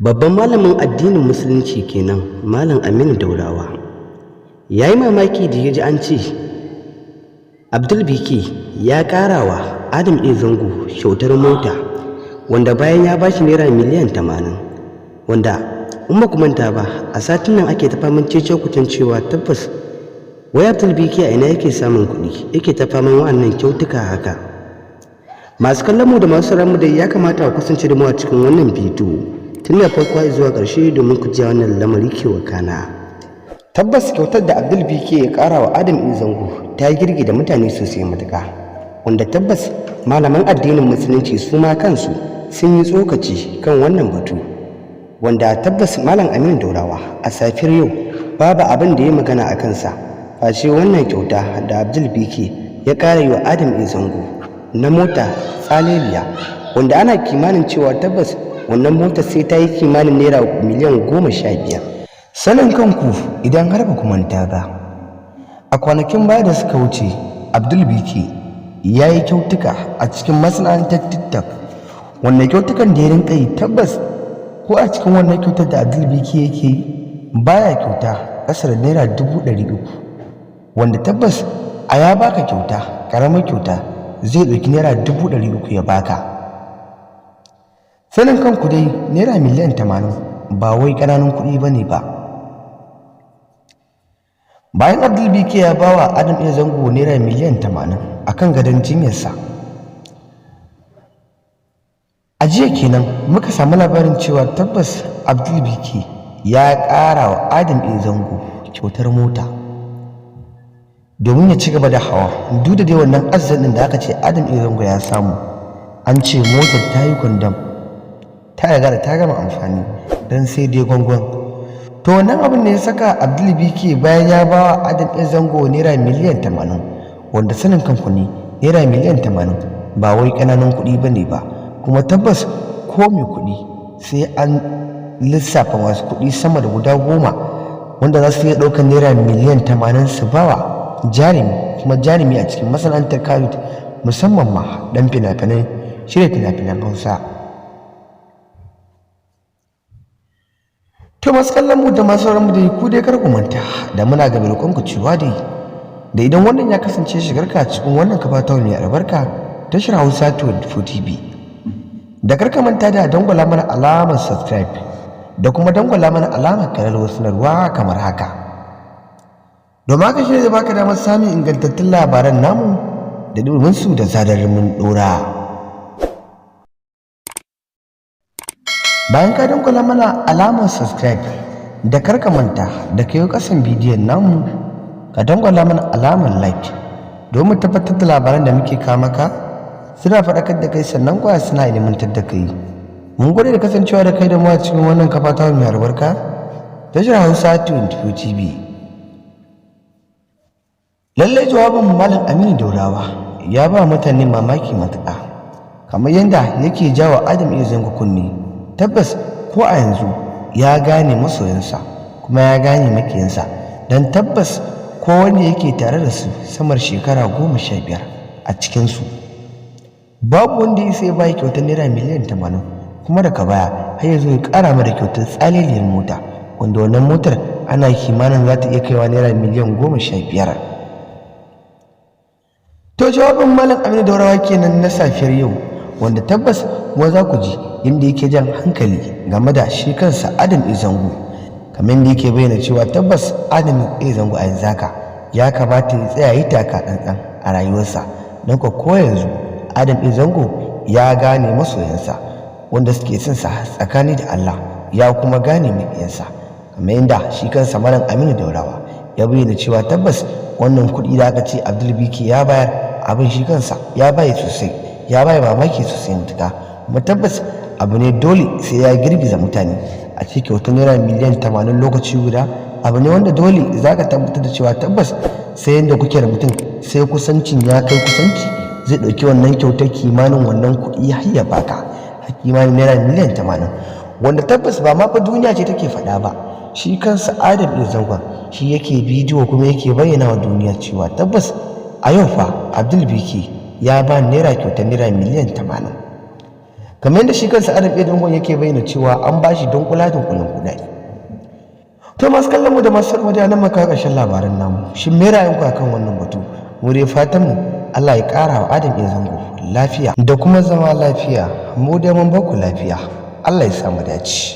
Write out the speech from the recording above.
Babban malamin addinin Musulunci kenan, Malam Aminu Daurawa. Ya yi mamaki da ya ji an ce Abdul Biki ya ƙara wa Adam A. Zango kyautar mota, wanda bayan ya bashi naira miliyan 80, wanda in ba ku manta ba, a satin nan ake ta faman cece kucen cewa tabbas wai Abdul Biki a ina yake samun kuɗi yake ta faman wa'annan kyautuka haka. Masu kallon mu da masu sauraron mu dai, ya kamata ku kasance da mu a cikin wannan bidiyo tun da farko zuwa ƙarshe domin ku ji wannan lamari ke wakana. Tabbas kyautar da Abdul Biki ya ƙara wa Adam A. Zango ta girgiza mutane sosai matuƙa, wanda tabbas malaman addinin Musulunci su ma kansu sun yi tsokaci kan wannan batu, wanda tabbas Malam Aminu Daurawa a safiyar yau babu abin da ya magana a kansa face wannan kyauta da Abdul Biki ya ƙara yi wa Adam A. Zango na mota tsaleliya, wanda ana kimanin cewa tabbas wannan motar sai ta yi kimanin naira miliyan 15. Sanin kanku, idan har ba ku manta ba, a kwanakin baya da suka wuce, Abdul Biki ya yi kyautuka a cikin masana'antar TikTok. Wannan kyautukan da ya rinka yi, tabbas ko a cikin wannan kyautar da Abdul Biki yake yi, baya kyauta ƙasa da naira 300,000, wanda tabbas a ya baka kyauta, ƙaramar kyauta, zai ɗauki naira 300,000 ya baka. Sanin kanku dai, naira miliyan 80 ba wai ƙananun kuɗi ba ne ba. Bayan Abdul Biki ya ba wa Adam A. Zango naira miliyan 80 a kan gadon jinyarsa, a jiya kenan muka samu labarin cewa tabbas Abdul Biki ya ƙara wa Adam A. Zango kyautar mota domin ya ci gaba da hawa, duk da dai wannan accident da aka ce Adam A. Zango ya samu, an ce motar ta yi kwandam, ta riga da ta gama amfani, don sai dai gwangwan. To wannan abin ne ya saka Abdul Biki, bayan ya ba wa Adam A. Zango naira miliyan 80, wanda sanin kanku ne naira miliyan 80 ba wai ƙananan kuɗi ba ne ba, kuma tabbas ko mai kuɗi sai an lissafa masu kuɗi sama da guda 10 wanda za su iya ɗaukar naira miliyan 80 su bawa jarumi, kuma jarumi a cikin masana'antar Kannywood, musamman ma ɗan fina-finai, shirya fina-finan Hausa. To masu kallon mu da masu mu dai, ku dai kar ku manta da muna ga roƙon ku cewa dai da idan wannan ya kasance shigarka cikin wannan kafa ta mai albarka, tashar Hausa 24 TV, da kar ka manta da dangwala mana alamar subscribe da kuma dangwala mana alamar kararrawar sanarwa kamar haka, domin haka shi ne zai baka damar samun ingantattun labaran namu da ɗumin su da zarar mun ɗora. Bayan ka dangwala mana alamar subscribe, da kar ka manta da kai kasan bidiyon namu ka dangwala mana alamar like, domin tabbatar da labaran da muke kawo maka suna faɗakar da kai, sannan kuwa suna ilimantar da kai. Mun gode da kasancewa da kai da mu a cikin wannan kafa ta mai albarka, tashar Hausa 24 TV. Lallai jawabin Malam Aminu Daurawa ya ba mutane mamaki matuƙa, kamar yadda yake jawa Adam A. Zango kunne. Tabbas ko a yanzu ya gane masoyansa kuma ya gane makiyansa, don tabbas ko wanda yake tare da su samar shekara 15, a cikinsu babu wanda ya sai bai kyautar naira miliyan 80, kuma daga baya har ya zo ya ƙara mara kyautar tsaleliyar mota, wanda wannan motar ana kimanin za ta iya kaiwa naira miliyan 15. To jawabin Malam Aminu Daurawa kenan na safiyar yau, wanda tabbas kuma za ku ji inda yake jan hankali game da shi kansa Adam A. Zango, kamar yadda yake bayyana cewa tabbas Adam A. Zango a yanzu haka ya kamata ya tsaya yi taka tsantsan a rayuwarsa, don ko yanzu Adam A. Zango ya gane masoyansa wanda suke son sa tsakani da Allah, ya kuma gane maƙiyansa, kamar yadda shi kansa Malam Aminu Daurawa ya bayyana cewa tabbas wannan kuɗi da aka ce Abdul Biki ya bayar, abin shi kansa ya bayi sosai, ya bayi mamaki sosai matuƙa, kuma tabbas abu ne dole sai ya girgiza mutane. A ce kyautar naira miliyan 80 lokaci guda, abu ne wanda dole za ka tabbatar da cewa tabbas sai yadda kuke da mutum, sai kusancin ya kai kusanci, zai ɗauki wannan kyautar kimanin wannan kuɗi har ya baka, har kimanin naira miliyan 80, wanda tabbas ba ma fa duniya ce take faɗa ba, shi kansa Adam A. Zangon shi yake bidiyo kuma yake bayyana wa duniya cewa tabbas a yau fa Abdul Biki ya ba naira kyautar naira miliyan 80. Kamar yadda shi kansa Adam A Zangon yake bayyana cewa an bashi dunkula dunkulen kuɗaɗe. To, masu kallon mu da masu sarwa, da nan muka ƙarshen labaran namu. Shin me ra'ayinku akan wannan batu? Mu dai fatan mu Allah ya ƙara wa Adam A Zango lafiya da kuma zama lafiya. Mu dai mun baku lafiya, Allah ya sa mu dace.